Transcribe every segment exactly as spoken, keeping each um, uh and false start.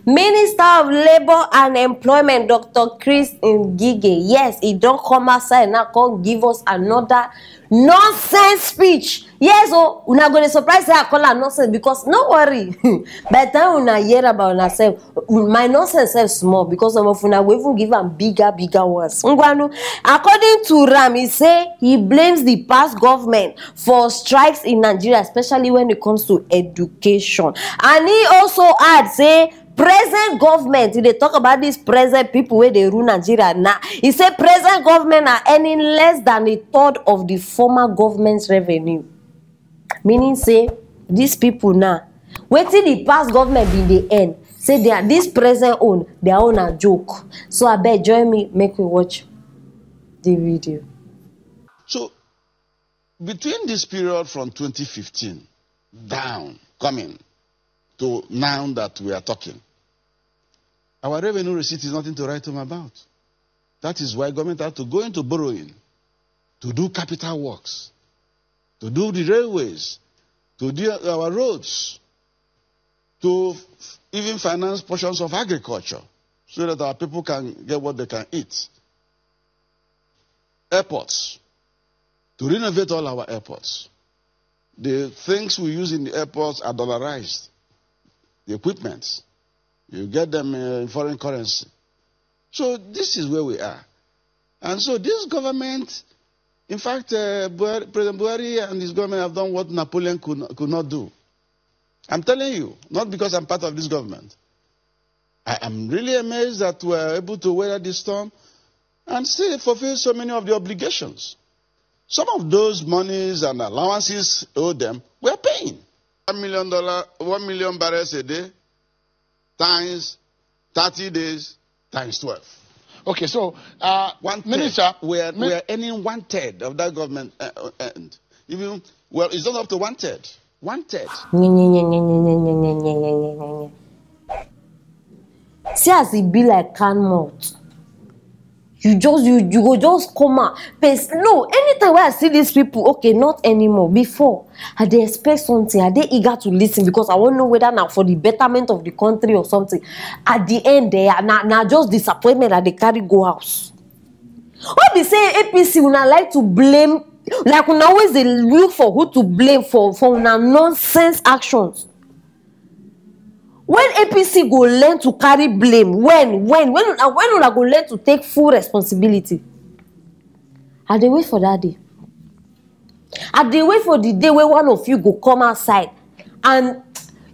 Minister of Labour and Employment, Doctor Chris Ngige, yes, he don come outside now, come give us another nonsense speech. Yes, oh, una go dey surprise say I call am nonsense, because no worry, by the time una hear about una sef, my nonsense sef small, because some of una go even give am bigger, bigger ones. Ngwanu, according to am, he say he blames the past government for strikes in Nigeria, especially when it comes to education. And he also add say present government, e dey talk about dis present pipo wey dey rule Nigeria now. E say present government are earning less than a third of di former government revenue, meaning say dis pipo now, wetin di past government bin dey earn, say dia dis present own, dia own na joke. So abeg, join me, make we watch di video. So between this period from twenty fifteen down, coming to now that we are talking, our revenue receipt is nothing to write home about. That is why government had to go into borrowing to do capital works, to do the railways, to do our roads, to even finance portions of agriculture so that our people can get what they can eat. Airports, to renovate all our airports. The things we use in the airports are dollarized. The equipment, you get them uh, in foreign currency. So this is where we are. And so this government, in fact, uh, Buhari, President Buhari and his government have done what Napoleon could not, could not do. I'm telling you, not because I'm part of this government. I am really amazed that we are able to weather this storm and still fulfill so many of the obligations. Some of those monies and allowances owed them, we are paying. One million dollar, one million barrels a day, times thirty days, times twelve. Okay, so uh, one minister, we are, we are earning one third of that government uh, uh, end. Even well, it's not up to one third. One third. See as e be like can mouth. You just you you go just come out. But no, anytime wey I see these people, okay, not anymore. Before, I dey expect something. I dey eager to listen because I wan know whether na for the betterment of the country or something. At the end, eh, na na just disappointment I dey carry go house. Why be say A P C una like to blame, like una always dey look for who to blame for for una nonsense actions? When A P C go learn to carry blame? When when when una when una go learn to take full responsibility? I dey wait for that day. I dey wait for the day wey one of you go come outside and,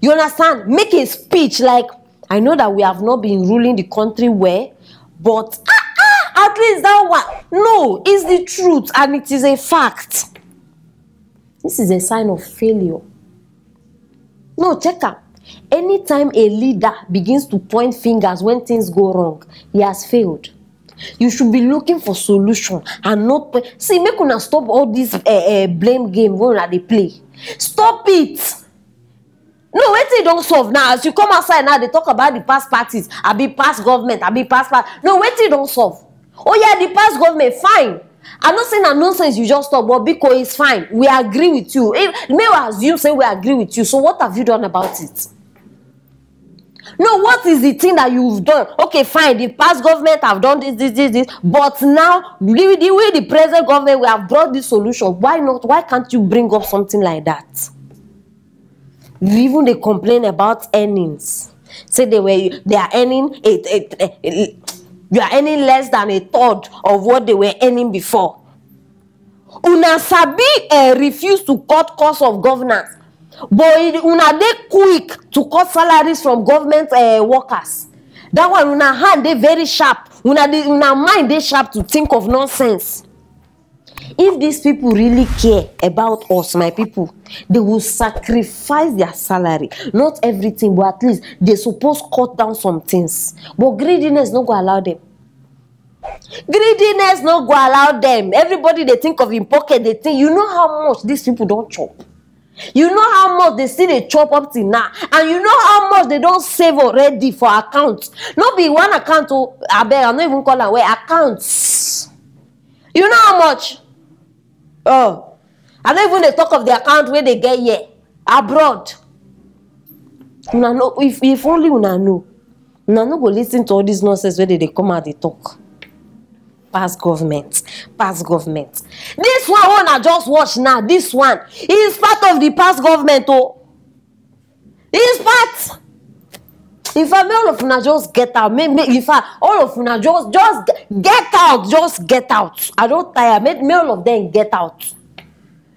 you understand, make a speech like, I know that we have not been ruling the country well, but ah, ah, at least that one, no, is the truth and it is a fact. This is a sign of failure. No, check am. Anytime a leader begins to point fingers when things go wrong, he has failed. You should be looking for solution and not point. See, make una stop all this uh, uh, blame game wey una dey play. Stop it. No, wetin you don solve now? As you come outside now, dey talk about the past parties, abi past government, abi past party. No, wetin you don solve? Oh yeah, the past government, fine. I know say na nonsense you just talk, but biko, it's fine. We agree with you. If, may we assume say we agree with you. So what have you done about it? No, what is the thing that you've done? Okay, fine. The past government have done this, this, this, this. But now, the, the way the present government we have brought this solution, why not? Why can't you bring up something like that? You even dey complain about earnings. Say they were they are earning a, a, a, a, you are earning less than a third of what they were earning before. Una sabi uh, refuse to cut cost of governance, but una dey quick to cut salaries from government uh, workers. That one, una hand dey very sharp. Una dey, una mind dey sharp to think of nonsense. If these people really care about us, my people, they will sacrifice their salary. Not everything, but at least they suppose cut down some things. But greediness no go allow them. Greediness no go allow them. Everybody dey think of im pocket, dey think, you know how much these people don chop. You know how much they still dey chop up till now, and you know how much they don save already for account. No be one account o, abeg, I no even call am well, accounts. You know how much? Oh, I no even dey talk of the account wey dey get here abroad. Una know, if if only una know. Una no go listen to all this nonsense wey dey dey come out dey talk. Past government, past government. This one wey una just watch now, this one is part of the past government o. It's part. In fact, make all of una just get out. Make, make, in fact, all of una just, just get out. Just get out. I don tire. Make, make all of them get out.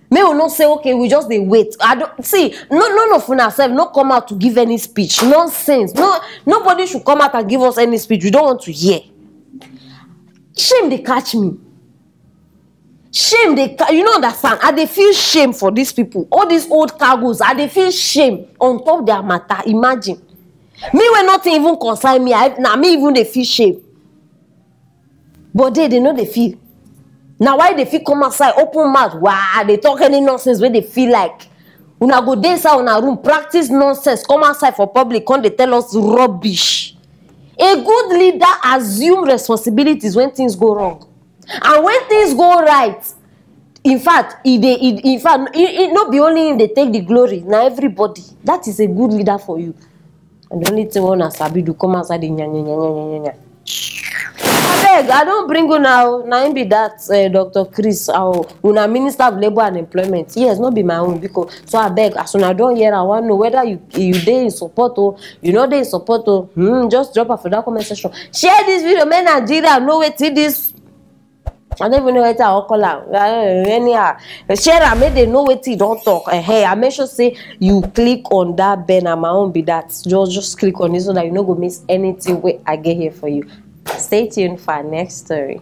Make we no say, okay, we just dey wait. I don't see. No, none of una sef no come out to give any speech. Nonsense. No, nobody should come out and give us any speech. We don't want to hear. Shame dey catch me. Shame dey ca-, you no understand. I dey feel shame for these people. All these old cargos, I dey feel shame on top their matter. Imagine. Me wey nothing even concern me, I, na me even dey feel shame. But they, they no dey feel. Na why they fit come outside, open mouth, wow, dey talk any nonsense wey they feel like. Una go dey inside una room, practice nonsense, come outside for public, come dey tell us rubbish. A good leader assume responsibilities when things go wrong. And when things go right, in fact, e dey, e, in fact, e, e no be only him dey take the glory, na everybody. That is a good leader for you. And the only thing wey una sabi do, come outside dey nya, nya, nya, nya, nya, nya, nya. Abeg, I don bring una o. Na him be that, eh, Doctor Chris, our, una Minister of Labour and Employment. Yes, no be my own, because, so abeg, as una don hear, I wan know whether you, you dey in support o, you no dey in support o. Hmm, just drop am for that comment section. Share this video, make Nigeria know wetin this, I don't even know wetin I wan call am. Uh, anyhow, share am, make they know wetin you don talk. Eh, I make sure say you click on that bell. Na my own be that. Just, just click on it so that you no go miss anything wey I get here for you. Stay tuned for our next story.